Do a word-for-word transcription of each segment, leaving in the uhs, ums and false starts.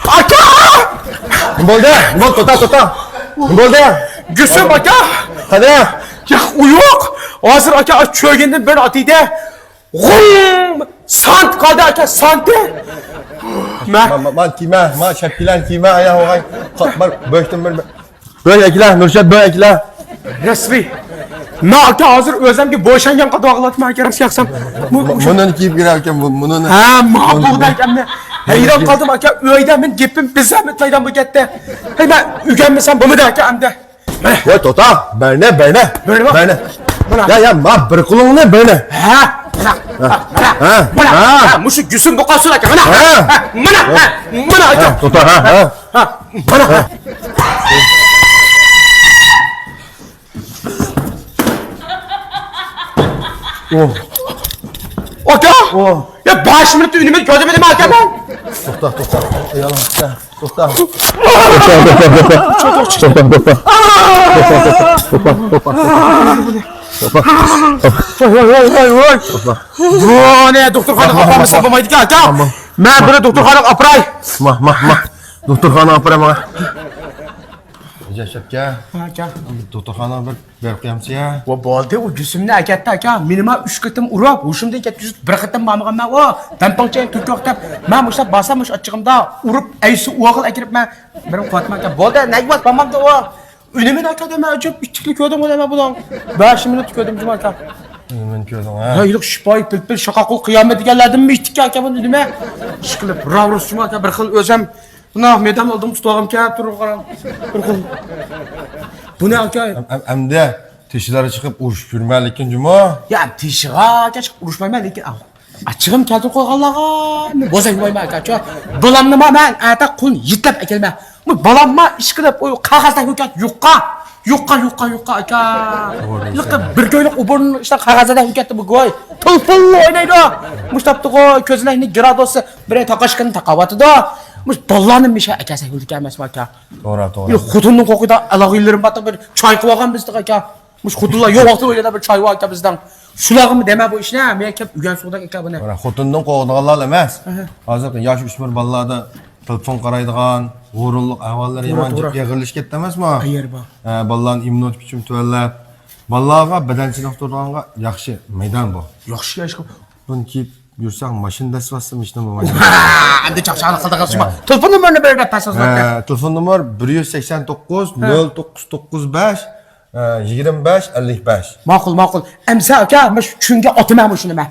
ئاكا! نېمە بولدى؟ نېمە بولدى؟ توختا، توختا. نېمە بولدى؟ گۈلسۈم ئاكا! قانداق؟ ياق، ئۇ يوق. ھازىر ئاكا، چۆگەندىن بىر ئاتىدە. غۇڭ! سانت قالدى ئاكا، سانتى. مە. ما، ما، ما، كىيمە، ما، شەپكىلەرنى كىيمە، ئايا، ئوغاي. قا-، بار، بۆشتىن بىر، بىر. بۆي ئەكىلە، نۇرشات، بۆي ئەكىلە. رەسمىي. ما ئاكا، ھازىر ئۆزۈمگە بوشانغان قىلىۋالاتمەن ئاكا، رەسمىي ئاقسام. مۇ-، مۇ-، مۇنىنى كىيىپ كىرە ئاكا، مۇ-، مۇنىنى. ھە، ماقۇل دەك ئەمدى. ھەيران قالدىم ئاكا، ئۆيدە مېنىڭ گېپىم بىززەم ئۆتمەيدىغان بولۇپ كەتتى. ھەي، مەن ئۆگەنمىسەم بولمىدى ئاكا ئەمدى. ۋاي توختا، بەرنە، بەرنە. بەرنە. بەرنە. مانا. يا، يا، ما بىر قولۇڭنى بەرنە. ھە؟ مانا. ھە. مانا. ھە. ھە، مۇشۇ گۈلسۈم بۇقاسىدىكى. مانا. ھە. ھە. مانا. ھە. مانا. ھە، توختا، ھە، ھە. ھە. مانا. ھە. ئاكا! ئو. يا، بەش مىنۇت ئۈنۈمىنى كۆرمىدىم ئاكا مەن. توختا، توختا. ئايالىڭ. توختا. توختا، توختا، توختا. توختا، توختا، توختا. توختا، توختا. توختا. ۋاي، ۋاي، ۋاي، ۋاي، ۋاي. توختا. بۇنى دوختۇرخانىغا ئاپارمىسام بولمايدىكەن، ئاكا. مەن بۇنى دوختۇرخانىغا ئاپىراي. ما، ما، ما. دوختۇرخانىغا ئاپىراي ماڭا. ئەجەب شەپكە. ھە، ئاكا. دوختۇرخانىغا بىر بېرىپ قويامسىز يا؟ ۋە بولدى، ئۇ گۈلسۈمنى ئەكەتتى، ئاكا. مېنى ما ئۈچ قېتىم ئۇرۇپ، ھوشۇمدىن كەتكۈزۈپ، بىر قېتىم بارمىغانمەن ئۇ. دەمپىڭچە تۈرتۈك دەپ. مەن مۇشۇنداق بارسام، مۇشۇ ئاچچىقىمدا ئۇرۇپ، ئەيسى ئوغۇل ئەكىرىپ مەن بىرىنى قوياتمەن ئاكا. بولدى، نەگە بولسا بارمامدۇ ئۇ. ئۈنۈمىنى ئاكا دەيمەن، ئەجەب ئىتتىكلىك كۆردۈڭغۇ دەيمەن بۇنىڭ. بەش مىنۇت كۆردۈم جۇما ئاكا. ئۈنۈمىنى كۆردۈڭ ھە؟ ھە، يوق، شىپايى پىلپىل، شاقاقۇل قىيامەت دېگەنلەردىنمۇ ئىتتىك ئاكا بۇنى ئۈنۈمى. ئىشقىلىپ، راۋرۇس جۇما ئاكا، بىر خىل ئۆزەم. بۇنى مەيدان ئالدىم تۇتۇۋالغان كەپ تۇرۇپ قاراڭ. بىر خىل. بۇنى ئاكا. ئەم-، ئەم-، ئەمدى تېشىلارغا چىقىپ ئۇرۇشۇپ يۈرمە لېكىن جۇما. يا، تېشىغا ئاكا چىقىپ ئۇرۇشمايمەن لېكىن. ئاچچىقىم كەلتۈرۈپ قويغانلارغا بوزەك بولمايمەن ئاكا. بالامنىما مەن ئەتە قۇلنى يېتىلەپ ئەكەلمە. بۇ بالامما ئىشقىلىپ ئۇ قەغەزدە ھۆكەت يۇققا. يۇققا، يۇققا، يۇققا ئاكا. توغرا دەيسەن. يۇققا بىر كۆيلۈك ئوبورنىڭ ئىچىدە قەغەزدە ھۆكەتتى بۇ گوي. تىلپىللا ئوينايدۇ. مۇشتاپتىغۇ كۆزىنەكنى گرادۇسى بىرى تاقاشقىنى تاقاۋاتىدۇ. مۇش بالىلارنى مىشە ئەكەلسەك بولىدىكەن ئەمەسمۇ ئاكا. توغرا، توغرا. يا خوتۇننىڭ قوقىدا ئالاغىلىرىم باردا بىر چايقىۋالغان بىزدىكى ئاكا. مۇشۇ خوتۇنلار يوق ۋاقتىدا ئۆيلەردە بىر چاي بار ئاكا بىزدىڭ. شۇلارغىمۇ دەمە بۇ ئىشنى، مەن كەپ ئۆگەنسۇندەك ئاكا بۇنى. مانا خوتۇندىن قوغدىغانلار ئەمەس. ئەھە. ھازىرقى ياش ئۆسمۈر بالىلاردا تېلېفون قارايدىغان، ھۇرۇنلۇق ئەھۋاللىرى توغرا، يامان توغرا. ئېغىرلىشىپ كەتتى ئەمەسمۇ؟ ئەيەر بار. ئە، بالىلارنىڭ ئىممۇنىتېتى كۈچىمۇ تۆۋەنلەپ، بالىلارغا بەدەن چېنىقتۇرىدىغانغا ياخشى مەيدان بۇ. ياخشى، ياخشى. بۇنى كىيىپ يۈرسەڭ ماشىنا دەسسىۋاتسىمۇ ھېچنېمە بولمايدۇ. ئەمدى چاقچاقلىق قىلدىڭىز شۇ. ھە. تېلېفون نومۇرىنى بېرىپ بەرسىڭىز. ھە، تېلېفون نومۇر بىر يۈز سەكسەن توققۇز، ھە. نۆل توققۇز توققۇز بەش، ئە، يىگىرمە بەش، ئەللىك بەش. ماقۇل، ماقۇل. ئەمسە ئاكا، مەن شۇ چۈنگە ئاتىمەن مۇشۇنى مەن.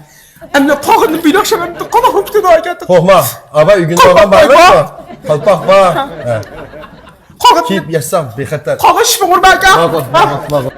ئەمدى قالغىنىنى بىلەكشە مەن قالاق بوپتۇ ئاكا. قورقما، ئابا ئۆگىنىپ ئالغان بارمۇ؟ قالپاق بار. ھە. قالغان كىيىپ ياتساڭ بىخەتەر. قالغان شىپىڭ ئۇرما ئاكا. ماقۇل، ماقۇل، ماقۇل.